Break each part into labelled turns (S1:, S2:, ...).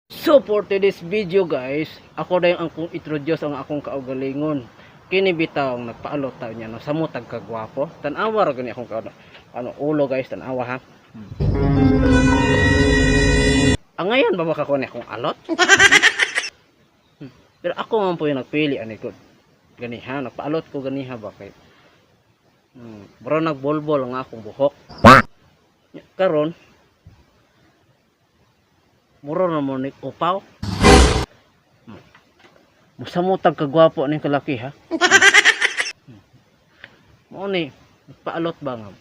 S1: So for today's video, guys, ako na yung akong introduce ang akong kaugalingon. Kini bitaw ang nagpaalot tayo niya, no, sa mutag kagwapo. Tan-awa ra gani akong ka, ano, ulo, guys, tan-awa ha. Ang ngayon ba baka ko ni akong alot? Pero ako man po yung nagpili ani ko. Ganiha, nagpaalot ko ganiha ba kay bro, nagbolbol ang akong buhok. Karon, mura na mo ni upaw. Musamutag kagwapo ning kalaki ha. Mao ni nagpaalot ba nga.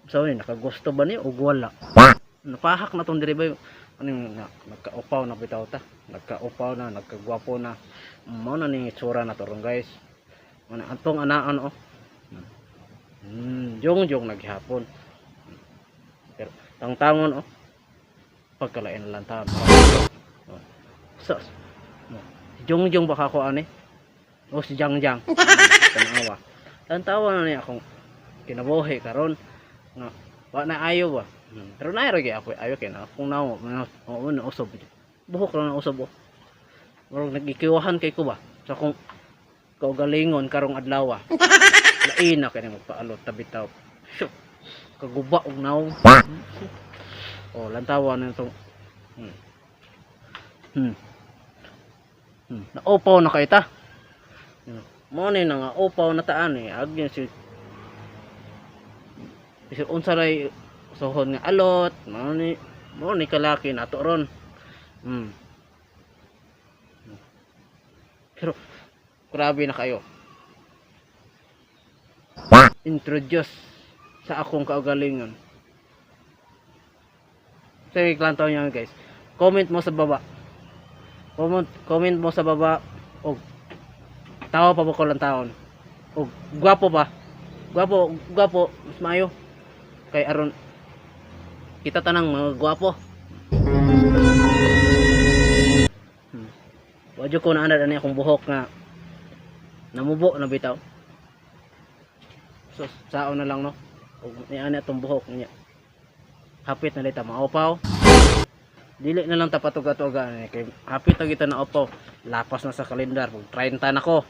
S1: So ni nakagusto ba ni og wala? Napahak na tong diri ba ano yung na, nagkaupaw na bitaw ta. Nagkaupaw na, nagkagwapo na. Mao na ning itsura na to ron, guys. Mao na atong anaan oh. Jong jong naghapon. Pero tangtangon oh. Pagkalain na lang taon. Oh. So, oh. Si Jong Jong baka ko ani. O si Jang Jang. Tanawa. Tantawa na niya akong kinabuhi karon nga wa na ayo ba. Pero na ra ako ayo kay na akong nawo oo na usab. Buhok lang na usab oh. Murag nagikiwahan kay ko ba sa akong kaugalingon karong adlaw. Lain na kay magpaalot tabitaw. Shoot. Kaguba og nawong. Oh, lantawa na itong Naupaw na kay ta. Mo ni na nga upaw na taan eh. Agyan si si unsa ray suhon nga alot, mao ni kalaki nato ron. Pero grabe na kayo. Introduce sa akong kaugalingon. Sige, klantaw niya, guys. Comment mo sa baba. Comment mo sa baba og tawo pa ba ko lang taon. Og gwapo ba? Gwapo, gwapo, mas maayo. Kay aron kita tanang mga gwapo. Wadyo ko na anad ani akong buhok nga namubo na bitaw. So sao na lang no. Og ni ani atong buhok niya. Hapit na lita maupaw. Dili na lang ta patuga-tuga ni kay hapit na kita na upaw. Lapas na sa kalendar, pag 30 na ko.